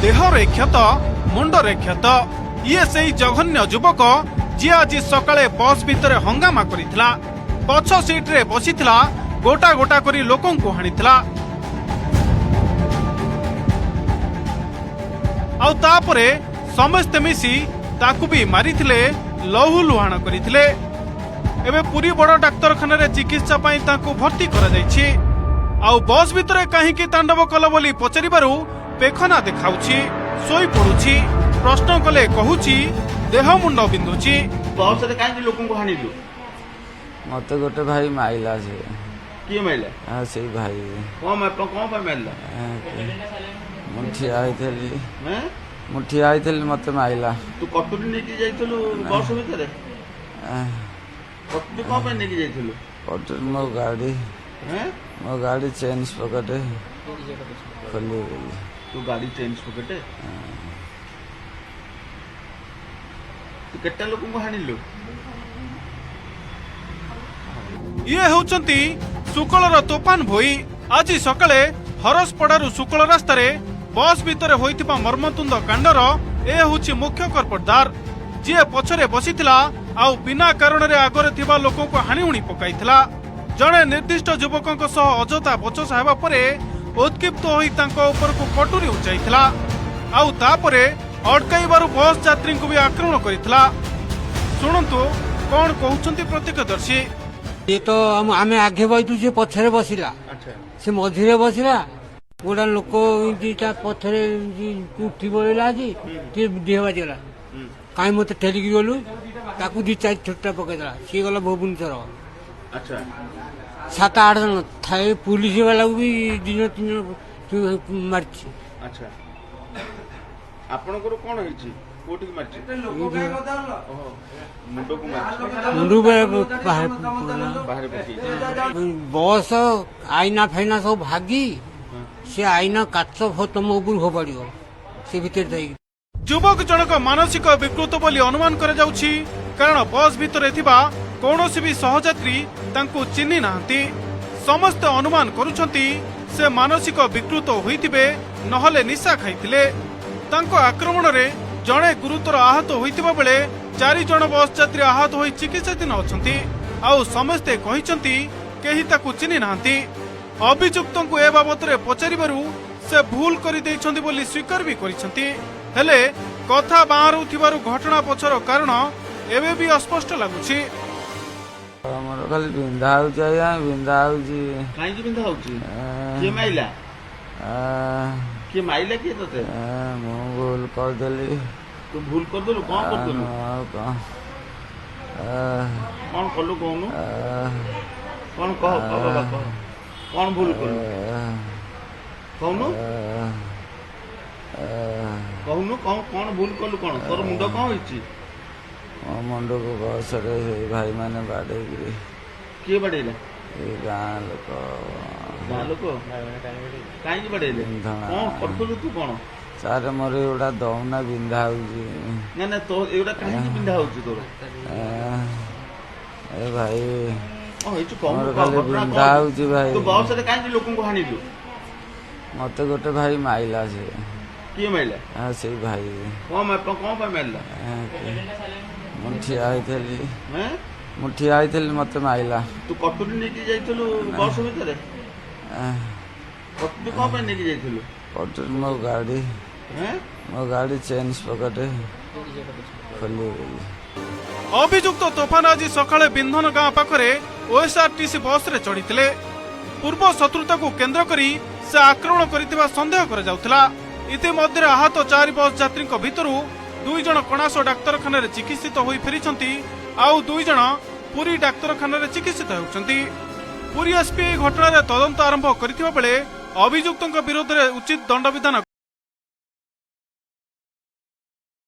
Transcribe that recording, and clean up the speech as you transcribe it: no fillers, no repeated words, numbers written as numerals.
ଦେହରେ କ୍ଷତ, ମୁଣ୍ଡରେ କ୍ଷତ। ଇଏ ସେଇ ଜଘନ୍ୟ ଯୁବକ ଯିଏ ଆଜି ସକାଳେ ବସ୍ ଭିତରେ ହଙ୍ଗାମା କରିଥିଲା। ପଛ ସିଟ୍ରେ ବସିଥିଲା, ଗୋଟା ଗୋଟା କରି ଲୋକଙ୍କୁ ହାଣିଥିଲା। ଆଉ ତାପରେ ସମସ୍ତେ ମିଶି ତାକୁ ବି ମାରିଥିଲେ, ଲହୁ ଲୁହାଣ କରିଥିଲେ। ଏବେ ପୁରୀ ବଡ଼ ଡାକ୍ତରଖାନାରେ ଚିକିତ୍ସା ପାଇଁ ତାଙ୍କୁ ଭର୍ତ୍ତି କରାଯାଇଛି। ଆଉ ବସ୍ ଭିତରେ କାହିଁକି ତାଣ୍ଡବ କଲ ବୋଲି ପଚାରିବାରୁ ପେଖନା ଦେଖାଉଛି, ଶୋଇ ପଡୁଛି। ପ୍ରଶ୍ନ କଲେ କହୁଛି ଦେହ ମୁଣ୍ଡ ବିନ୍ଧୁଛି। ବସରେ କାହିଁକି ଲୋକଙ୍କୁ ହାଣିଲୁ? ମତେ ଗୋଟେ ଭାଇ ମାଇଲା ସେ। କିଏ ମାଇଲା? ହଁ, ସେଇ ଭାଇ। କଣ ପାଇଁ ମାରିଲା? ମୁଁ ଠିଆ ହେଇଥିଲି। ହେଁ? ମୁଁ ଠିଆ ହେଇଥିଲି, ମତେ ମାଇଲା। ତୁ କଟୁରୀ ନେଇକି ଯାଇଥିଲୁ ବସ ଭିତରେ? କଟୁରୀ କଣ ପାଇଁ ନେଇକି ଯାଇଥିଲୁ? କଟୁରୀ ମୋ ଗାଡି ହେଁ? ମୋ ଗାଡି ଚେନ୍ ପକେଟ ଖୋଲି ଗଲି। ତୁ ଗାଡି ଚେନ୍ ପକେଟେ, ତୁ କେତେ ଲୋକଙ୍କୁ ହାଣିଲୁ? ଇଏ ହେଉଛନ୍ତି ଶୁକଳର ତୋଫାନ ଭୋଇ। ଆଜି ସକାଳେ ହରସପଡ଼ାରୁ ଶୁକଳ ରାସ୍ତାରେ ବସ୍ ଭିତରେ ହୋଇଥିବା ମର୍ମନ୍ତୁଦ କାଣ୍ଡର ଏ ହେଉଛି ମୁଖ୍ୟ କର୍ପଟଦାର, ଯିଏ ପଛରେ ବସିଥିଲା ଆଉ ବିନା କାରଣରେ ଆଗରେ ଥିବା ଲୋକଙ୍କୁ ହାଣି ହୁଣି ପକାଇଥିଲା। ଜଣେ ନିର୍ଦ୍ଦିଷ୍ଟ ଯୁବକଙ୍କ ସହ ଅଯଥା ବଚସା ହେବା ପରେ ଉତ୍କ୍ଷିପ୍ତ ହୋଇ ତାଙ୍କ ଉପରକୁ କଟୁରୀ ଉଞ୍ଚାଇଥିଲା। ଆଉ ତାପରେ ଅଟକାଇବାରୁ ବସ୍ ଯାତ୍ରୀଙ୍କୁ ବି ଆକ୍ରମଣ କରିଥିଲା। ଶୁଣନ୍ତୁ କଣ କହୁଛନ୍ତି ପ୍ରତ୍ୟକ୍ଷଦର୍ଶୀ। ଇଏ ତ ଆମେ ଆଗେ ବଇଛୁ, ସେ ପଛରେ ବସିଲା। ଆଚ୍ଛା। ସେ ମଝିରେ ବସିଲା, ଗୋଟେ ଲୋକ ଏମିତି ତା ପଛରେ ଏମିତି ଉଠି ପଳେଇଲା। ଆଜି ଟିକେ ଦେହ ବାଜିଗଲା, କାହିଁ ମତେ ଠେଲିକି ଗଲୁ, ତାକୁ ଦି ଚାରି ଛୋଟା ପକେଇଦେଲା। ସିଏ ଗଲା ଭୁବନେଶ୍ୱର। ଆଚ୍ଛା। 7-8 ଜଣ ଥାଏ, ପୁଲିସ ବାଲାକୁ ବି 2 ଜଣ 3 ଜଣ ମାରିଛି। ଆଚ୍ଛା, ଆପଣଙ୍କର କଣ ହେଇଛି? କୋଉଠିକି ମାରିଛି? ଓହୋ, ମୁଣ୍ଡକୁ ମାରିଛି? ମୁଣ୍ଡକୁ ବାହାରେ। ବାହାରେ ପକେଇଛି। ବସ ଆଇନା ଫାଇନା ସବୁ ଭାଗି, ସେ ଆଇନା କାଚ ତମ ଉପରୁ ଫୋପାଡ଼ିବ ସେ ଭିତରେ ଯାଇକି। ଯୁବକ ଜଣକ ମାନସିକ ବିକୃତ ବୋଲି ଅନୁମାନ କରାଯାଉଛି, କାରଣ ବସ୍ ଭିତରେ ଥିବା କୌଣସି ବି ସହଯାତ୍ରୀ ତାଙ୍କୁ ଚିହ୍ନି ନାହାନ୍ତି। ସମସ୍ତେ ଅନୁମାନ କରୁଛନ୍ତି ସେ ମାନସିକ ବିକୃତ ହୋଇଥିବେ, ନହେଲେ ନିଶା ଖାଇଥିଲେ। ତାଙ୍କ ଆକ୍ରମଣରେ ଜଣେ ଗୁରୁତର ଆହତ ହୋଇଥିବା ବେଳେ 4 ଜଣ ବସ୍ ଯାତ୍ରୀ ଆହତ ହୋଇ ଚିକିତ୍ସାଧୀନ ଅଛନ୍ତି। ଆଉ ସମସ୍ତେ କହିଛନ୍ତି କେହି ତାକୁ ଚିହ୍ନି ନାହାନ୍ତି। ଅଭିଯୁକ୍ତଙ୍କୁ ଏ ବାବଦରେ ପଚାରିବାରୁ ସେ ଭୁଲ କରିଦେଇଛନ୍ତି ବୋଲି ସ୍ୱୀକାର ବି କରିଛନ୍ତି। ହେଲେ କଥା ବାହାରୁଥିବାରୁ ଘଟଣା ପଛର କାରଣ ଏବେ ବି ଅସ୍ପଷ୍ଟ ଲାଗୁଛି। ମୋର ଖାଲି ବିନ୍ଧା ହଉଛି ଆଜ୍ଞା, ବିନ୍ଧା ହଉଛି। କାହିଁକି ବିନ୍ଧା ହଉଛି? କିଏ ମାଇଲା? କିଏ ମାଇଲା? କିଏ ତତେ? ମୁଁ ଭୁଲ କରିଦେଲି। ତୁ ଭୁଲ କରିଦେଲୁ? କଣ କରିଦେଲୁ? ଆଉ କଣ? କଣ କଲୁ କହୁନୁ? କଣ କହ, କହ ବାବା, କହ, କଣ ଭୁଲ କଲୁ କହୁନୁ? କହୁନୁ, କଣ କଣ ଭୁଲ କଲୁ? କଣ ତୋର ମୁଣ୍ଡ କଣ ହେଇଛି? ମୋ ମୁଣ୍ଡକୁ ବସରେ ସେଇ ଭାଇମାନେ ବାଡେଇକିରି। କିଏ ବାଡେଇଲା? ଏଇ ଗାଁ ଲୋକ। ଗାଁ ଲୋକ କାହିଁକି ବାଡେଇଲେ? ବିନ୍ଧଣା। କଣ କରୁଥିଲୁ ତୁ? କଣ? ସାର୍, ମୋର ଏଗୁଡ଼ା ଦଉନା, ବିନ୍ଧା ହଉଛି। ନା ନା, ତୋ ଏଗୁଡ଼ା କାହିଁକି ବିନ୍ଧା ହଉଛି ତୋର? ଏ ଭାଇ, କଣ ହେଇଛି କହୁନୁ? ମୋର କହ, ଖାଲି ଘଟଣା କଣ ବିନ୍ଧା ହେଇଛି? ହଉଛି ଭାଇ। ତୁ ବସରେ କାହିଁକି ଲୋକଙ୍କୁ ହାଣିଲୁ? ମତେ ଗୋଟେ ଭାଇ ମାଇଲା ସେ। କିଏ ମାଇଲା? ହଁ, ସେଇ ଭାଇ। କଣ ପାଇଁ ମାରିଲା? ମୁଁ ଠିଆ ହେଇଥିଲି। ହେଁ? ମୁଁ ଠିଆ ହେଇଥିଲି, ମତେ ମାଇଲା। ତୁ କଟୁରୀ ନେଇକି ଯାଇଥିଲୁ ବସ ଭିତରେ? କଟୁରୀ କଣ ପାଇଁ ନେଇକି ଯାଇଥିଲୁ? କଟୁରୀ ମୋ ଗାଡି ହେଁ? ମୋ ଗାଡି ଚେନ୍ ପକେଟ ଖୋଲି ଗଲି। ଅଭିଯୁକ୍ତ ତୋଫାନ ଆଜି ସକାଳେ ବିନ୍ଧନ ଗାଁ ପାଖରେ ଓଏସ୍ଆରଟିସି ବସ୍ରେ ଚଢ଼ିଥିଲେ। ପୂର୍ବ ଶତ୍ରୁତାକୁ କେନ୍ଦ୍ର କରି ସେ ଆକ୍ରମଣ କରିଥିବା ସନ୍ଦେହ କରାଯାଉଥିଲା। ଇତିମଧ୍ୟରେ ଆହତ 4 ବସ୍ ଯାତ୍ରୀଙ୍କ ଭିତରୁ 2 ଜଣ କଣାସ ଡାକ୍ତରଖାନାରେ ଚିକିତ୍ସିତ ହୋଇ ଫେରିଛନ୍ତି, ଆଉ 2 ଜଣ ପୁରୀ ଡାକ୍ତରଖାନାରେ ଚିକିତ୍ସିତ ହେଉଛନ୍ତି। ପୁରୀ ଏସ୍ପି ଏହି ଘଟଣାରେ ତଦନ୍ତ ଆରମ୍ଭ କରିଥିବା ବେଳେ ଅଭିଯୁକ୍ତଙ୍କ ବିରୋଧରେ ଉଚିତ ଦଣ୍ଡବିଧାନ